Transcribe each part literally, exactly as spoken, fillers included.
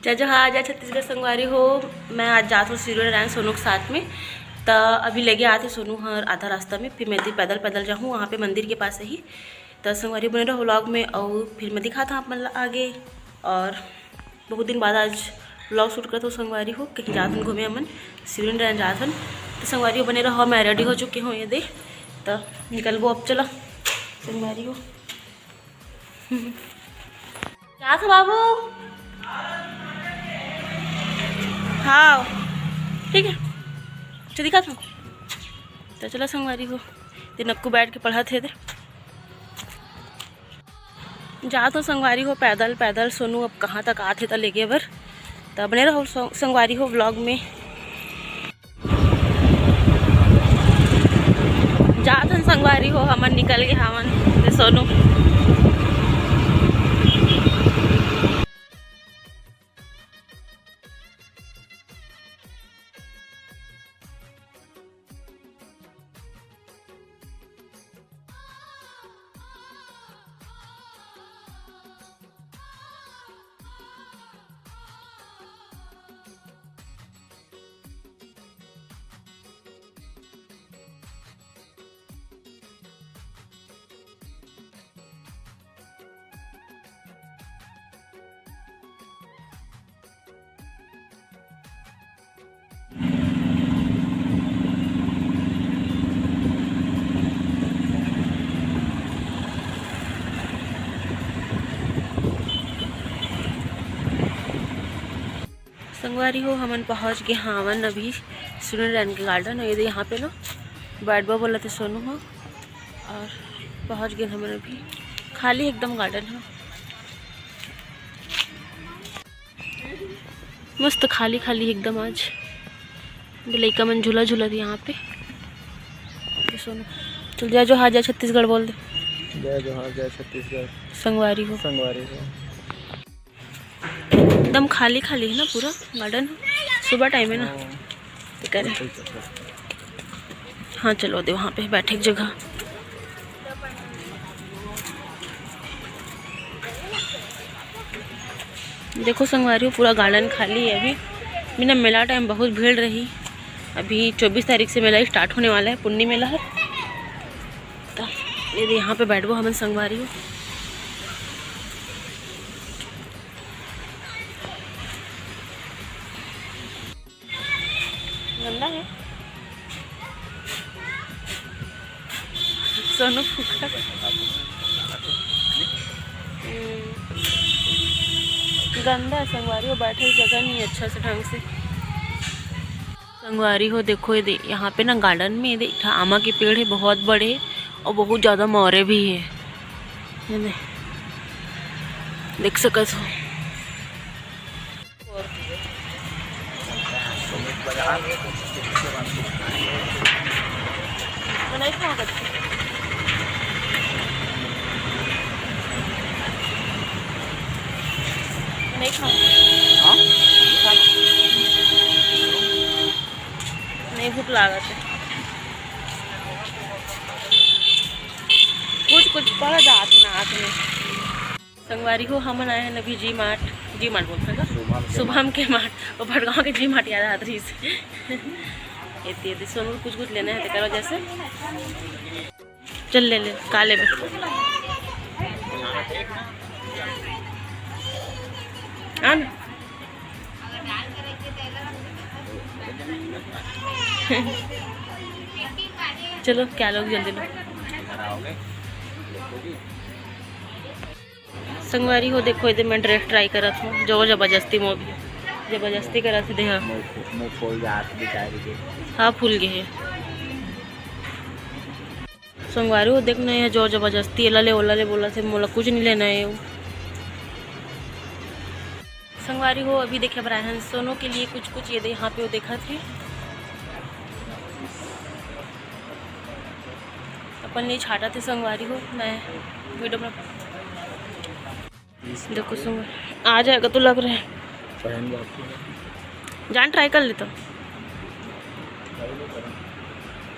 जय जोहार, जय छत्तीसगढ़ संगवारी हो। मैं आज जात हूँ सिरुवन नारायण सोनू के साथ में। त अभी लेगे आते सोनू हर आधा रास्ता में, फिर मैं दी पैदल पैदल जाहूँ वहाँ पे मंदिर के पास ही। त संगवारी बने रहो व्लॉग में, और फिर मैं दिखाता हूँ आप मन ला आगे। और बहुत दिन बाद आज व्लॉग शूट करत हूँ संगवारी हो, कहीं जात हन घूमे हमन, सिरुवन नारायण जात हन। तो संगवारी हो बने रहो, मैं रेडी हो चुकी हूँ, ये दे। तो निकलबो अब, चलो संगवारी हो। जात हो बाबू। हाँ, ठीक है, चल दिखा था। तो चलो संगवारी हो, ते नक्कू बैठ के पढ़त हे दे। जात हो संगवारी हो पैदल पैदल, सोनू अब कहाँ तक आथे त लेगे बर। त बने रहो सं-, संगवारी हो व्लॉग में। जात हन संगवारी हो, हमन निकल गे हावन। ये सोनू। संगवारी हो, हमन पहुँच गे हावन अभी सिरुवन नारायण के गार्डन। ये दे यहाँ पे ना बैठबा बोलत हे सोनू हो, और पहुँच गे हमन अभी। खाली एकदम गार्डन ह, मस्त खाली खाली एकदम आज। ये लइका मन झूला झूलत हे यहाँ पे। ये सोनू, चल जय जोहार जय छत्तीसगढ़ बोल दे। जय जोहार जय छत्तीसगढ़। संगवारी हो। संगवारी हो। एकदम खाली खाली है ना पूरा गार्डन, सुबह टाइम है ना। हाँ। ते करे। हाँ चलो दे, वहाँ पे बैठे एक जगह। देखो संगवारी हो, पूरा गार्डन खाली है अभी। बिना मेला टाइम बहुत भीड़ रही। अभी चौबीस तारीख से मेला स्टार्ट होने वाला है, पुन्नी मेला है। तो ये दे यहाँ पे बैठबो हमन संगवारी हो। गंदा है। सोनू फूका। हम्म। गंदा है संगवारी हो, बैठे जगह नहीं अच्छा से ढंग से। संगवारी हो देखो, ये दे, यहाँ पे ना गार्डन में ये दे, एक ठा आमा के पेड़ है, बहुत बड़े और बहुत ज़्यादा मौरे भी है। ये दे, देख सकत हो। नहीं खाऊंगा। नहीं खाऊंगा। हाँ? नहीं, भूख लागत है। कुछ कुछ पड़ जात है नाक में। संगवारी हो, हमन आए हैं अभी जी मार्ट, जी मार्ट बोलते हैं ना? शुभम के शुभम के मार्ट, वो भड़गांव के जी मार्ट याद आत रहिस। एती, एती, सोनू कुछ कुछ लेना है, तेकर वजह से। चल ले ले, का लेबे? आ ना। चलो, क्या लोग जल्दी लो। संगवारी हो, देखो, इधर मैं ड्रेस ट्राई करत हूँ, जोर जबरदस्ती मोर, जबरदस्ती करत हे देहा। मुंह फू-, मुंह फूल जात बेचारी के। हाँ, फूल गे हे। संगवारी हो, देख ना, ये जोर जबरदस्ती एला ले, ओला ले बोलत हे, मोला कुछ नहीं लेना है। संगवारी हो, अभी देखे बर आए हन सोनू के लिए कुछ कुछ, ये दे, यहाँ पे वो देखत हे, अपन नहीं छाटत हे संगवारी हो, मैं वीडियो में देखो संगवारी, आ जाएगा तो लग रहा है। पहन जाती है। जान ट्राई कर लेता।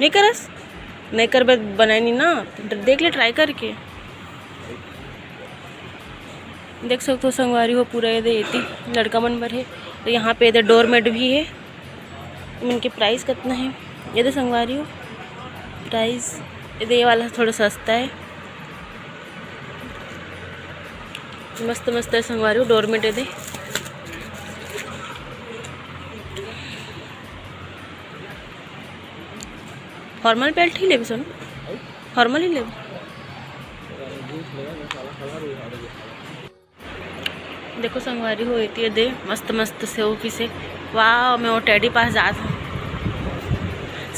नहीं करस, नहीं करबे, बनाए नहीं ना, देख ले ट्राई करके। देख सकते हो संगवारी हो, पूरा ये दे एती लड़का मन बर हे। तो यहाँ पे ये दे डोरमेट भी है। इनके प्राइस कितना है ये दे संगवारी हो? प्राइस ये दे, ये वाला थोड़ा सस्ता है। मस्त मस्त है संगवारी हो डोरमेट ये दे। फॉर्मल बेल्ट ही लेबे सोनू, फॉर्मल ही लेबे। देखो संगवारी हो, एती ये दे मस्त मस्त से ऑफिस है। वाह, मैं वो टेडी पास जात हूँ।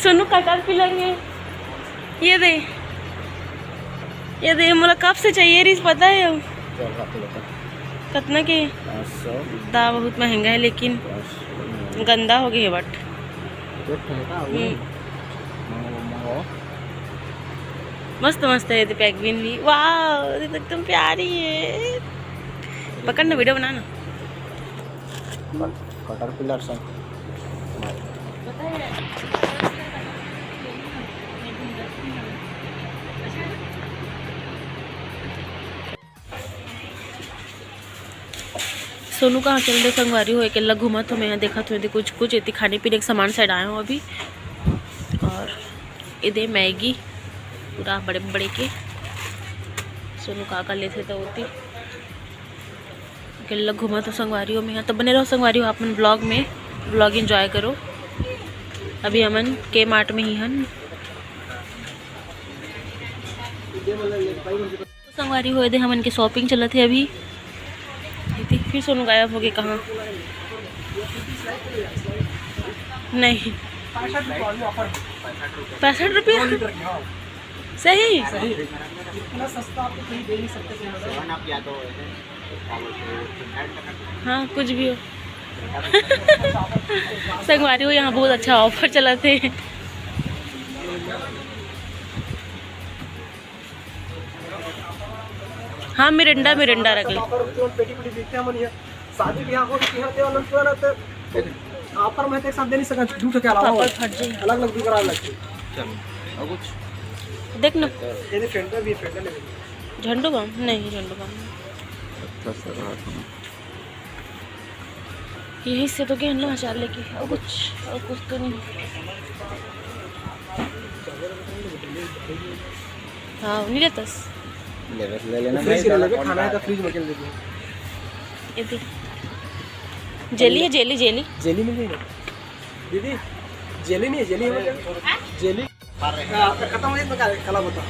सोनू का कल पिलर है, ये दे, ये दे, मोला कब से चाहिए रहीस, पता है? चल, रख लेता। कितना के? पाँच सौ। दा, बहुत महंगा है, लेकिन पाँच सौ। गंदा हो गया है, but देख, ठंडा हो गया। हम्म। मंगो, मंगो। मस्त मस्त है ये पैगविन भी। वाह, ये तो एकदम प्यारी है। पकड़ ना, वीडियो बना ना। कटरपिलर से। सोनू कहाँ चल दे संगवारी हो, अकेला घूमत हो। मैं यहाँ देखत हो, कुछ कुछ एती खाने पीने के सामान साइड आए हो अभी। और ये दे मैगी पूरा बड़े बड़े के। सोनू का का लेथे तो होती अकेला घूमत हो संगवारी हो। मैं यहाँ तो बने रहो संगवारी हो, अपन ब्लॉग में, ब्लॉग एंजॉय करो। अभी हमन के मार्ट में ही हन। संगवारी हो, ये दे हमन के शॉपिंग चलत हे अभी। ये दे, फिर सोनू गायब हो गए, कहाँ? नहीं, पैंसठ रुपया। सही? सही। इतना सस्ता आपको कहीं दे नहीं सकते थे। हाँ, कुछ भी हो। संगवारी हो, यहाँ बहुत अच्छा ऑफर चलत हे। हाँ, मिरिंडा, मिरिंडा रख ले। ऑफर तुरंत पेटी पेटी बिकथे हमन इहाँ। शादी ब्याह हो तो इहाँ ते अलग तुरंत ऑफर में तो एक साथ दे नहीं सकत, दू ठो के अलावा पापड़ फट जाई। अलग अलग दू करा लगथे। चलो, और कुछ? देख ना। ये दे फेंटा भी, फेंटा ले ले। झंडू बम? नहीं, झंडू बम नहीं। अच्छा सा रहा था। यही से तो कहना चाह लेके, और कुछ, और कुछ तो नहीं। हाँ, नहीं रहता। ले, ले लेना फ्रिज भाई, में ले ले, खाना है तो फ्रिज में के ले ले। ये दे। जेली है, जेली, जेली। जेली मिल जाएगा। दीदी, जेली नहीं है, जेली है क्या? जेली। हाँ, आपका खत्म हो जाए तो क्या, कला बता।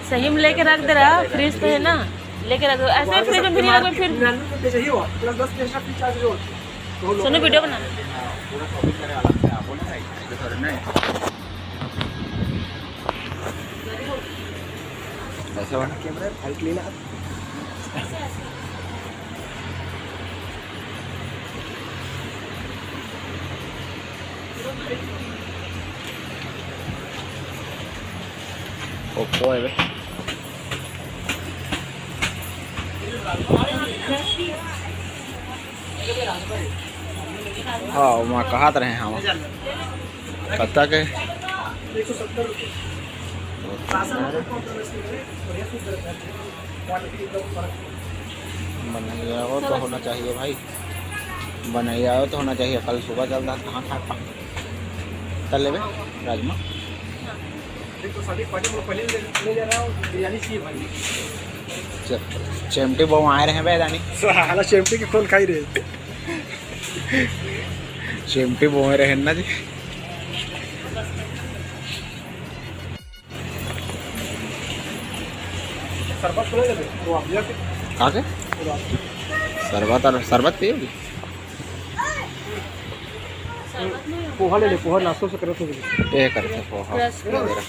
सही में लेके रख दे रहा, फ्रिज तो है ना, लेके रख दो। ऐसे फ्रिज में भी नहीं रखो फिर। निन्यानवे रुपये चाहिए हो, प्लस दस की एक्स्ट्रा फ्रिज चार्ज हो। सोनू, वीडियो बना। पूरा शॉपिंग करे अलग से, आप बोले ना, ऐसे थोड़े ना है। ऐसा वाला कैमरा है, फाइल क्लीन आप। ओप्पो है बे। हाँ, वहाँ कहा रहे हैं हम। कत्ता के? बनैया तो होना चाहिए भाई, बनैया तो होना चाहिए। कल सुबह चल रहा, कहाँ खा पा कर लेबे राजमा। देख तो सभी पनीर, पनीर ले, ले जा रहा हूँ, बिरयानी चाहिए भाई। च-, चेमटी बम आए रहे बे दानी। साला चेमटी की खोल खाई रे। चेमटी बम रहे ना जी। शरबत तो ले ले, वो आप लिया के। कहाँ के? वो आप। शरबत और शरबत पियोगी? पोहा ले ले, पोहा नाश्तों से करत हो। ये करते पोहा वगैरह।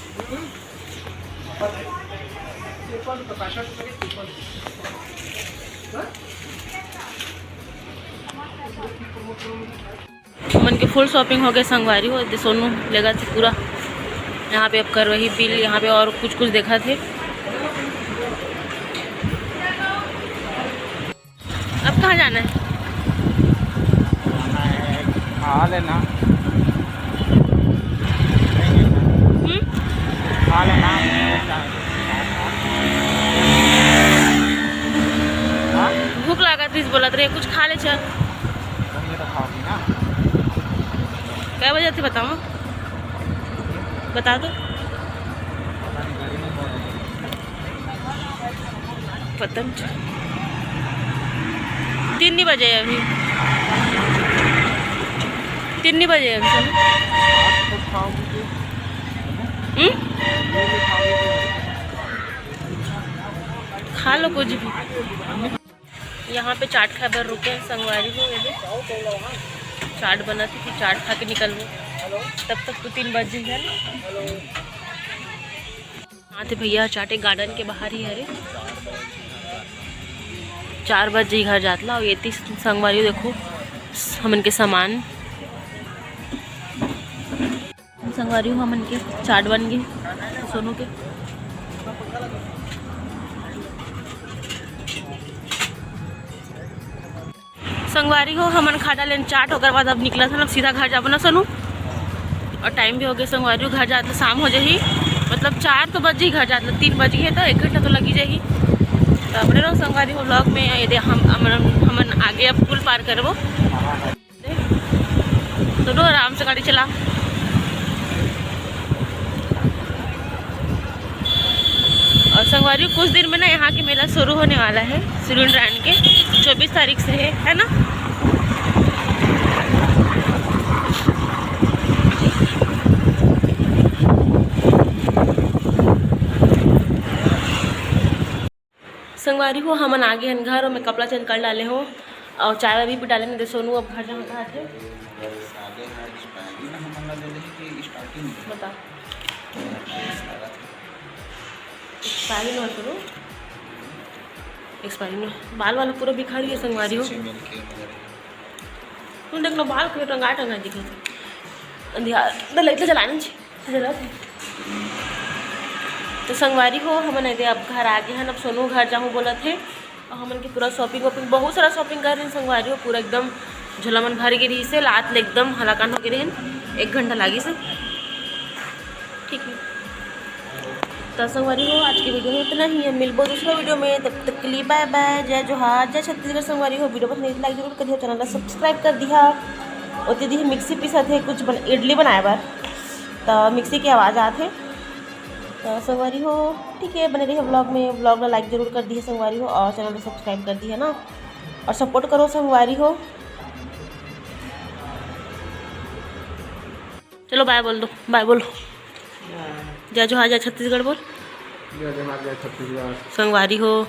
मन के फुल शॉपिंग हो गए संगवारी हो, दे सोनू लेगा थे पूरा। यहाँ पे अब करवाही बिल, यहाँ पे और कुछ कुछ देखा थे। अब कहाँ जाना है? जाना है, खा लेना। हम्म? खा लेना। हाँ? भूख लगा ये कुछ खा ले चल। कै बजे थे बताओ, बता दो। पता नहीं, तीन नहीं बजे अभी, तीन नहीं बजे अभी। हम्म? खा लो कुछ भी। यहाँ पे चाट खाए बर रुके हैं संगवारी हो, ये दे चाट बना थी, फिर चाट खा के निकलबो, तब तक तो तीन बज जाही ना। हाँ, तो भैया चाटे गार्डन के बाहर ही हरे, चार बजे घर जात ला। और ये तीस संगवारी हो, देखो हमन के सामान संगवारी हो, हमन के चाट बन गे सोनू के। संगवारी हो, हमन खा डालेन चाट, ओकर बाद अब निकलत हन, अब सीधा घर जाबो ना सोनू। और टाइम भी हो गया संगवारी हो, घर जात ले शाम हो जाही, मतलब चार तो बज ही घर जात ले, तीन बज गए तो एक घंटा तो लगी जाही। तो अपने रहो संगवारी हो vlog में, ये दे हम हमन, हमन आगे अब पुल पार करबो। तो लो आराम से गाड़ी चला। और संगवारी, कुछ दिन में ना यहाँ के मेला शुरू होने वाला है, शिवलिंग रायन के चौबीस तारीख से है, है ना? संगवारी हो, हमन आगे हन घर, और मैं कपड़ा चेंज कर डाले हो और चाय भी पी डाले, नहीं तो सोनू अब घर जाना चाहते। साले हा expiry ना हमन ला देले कि starting में। बता। साला था। एक्सपायरी ना सोनू, एक्सपायरी ना। बाल वाला पूरा बिखर गया संगवारी हो। पीछे मिल के मगर तुम देख लो, बाल के टंगा टंगा दिखे। अंधियार, तो लाइट ले जलाना जी। तो संगवारी हो, हमन एदे अब घर आ गे हन। अब सोनू घर जाहूँ बोलत हे। और हमन के पूरा शॉपिंग वॉपिंग, बहुत सारा शॉपिंग कर रहे संगवारी हो। पूरा एकदम झोला मन भर गे रही से, लात ले एकदम हलाकान हो गे रहे। एक घंटा लागी से। ठीक है, तो संगवारी हो, आज की वीडियो में इतना ही है। मिलबो दूसरा वीडियो में, तब तक के लिए बाय बाय, जय जोहार, जय छत्तीसगढ़। संगवारी हो, वीडियो पसंद आई तो लाइक जरूर कर दिया, चैनल ला सब्सक्राइब कर दिया। और दीदी मिक्सी पीसत हे कुछ बन, इडली बनाए बर, तो मिक्सी की आवाज़ आत हे। तो संगवारी हो, ठीक है, बने रहिए व्लॉग में, व्लॉग ला लाइक जरूर कर दिए संगवारी हो, और चैनल ला सब्सक्राइब कर दिए ना, और सपोर्ट करो संगवारी हो। चलो बाय बोल दो, बाय बोलो। जय जोहार, जय छत्तीसगढ़ बोल। जय जोहार, जय छत्तीसगढ़। संगवारी हो।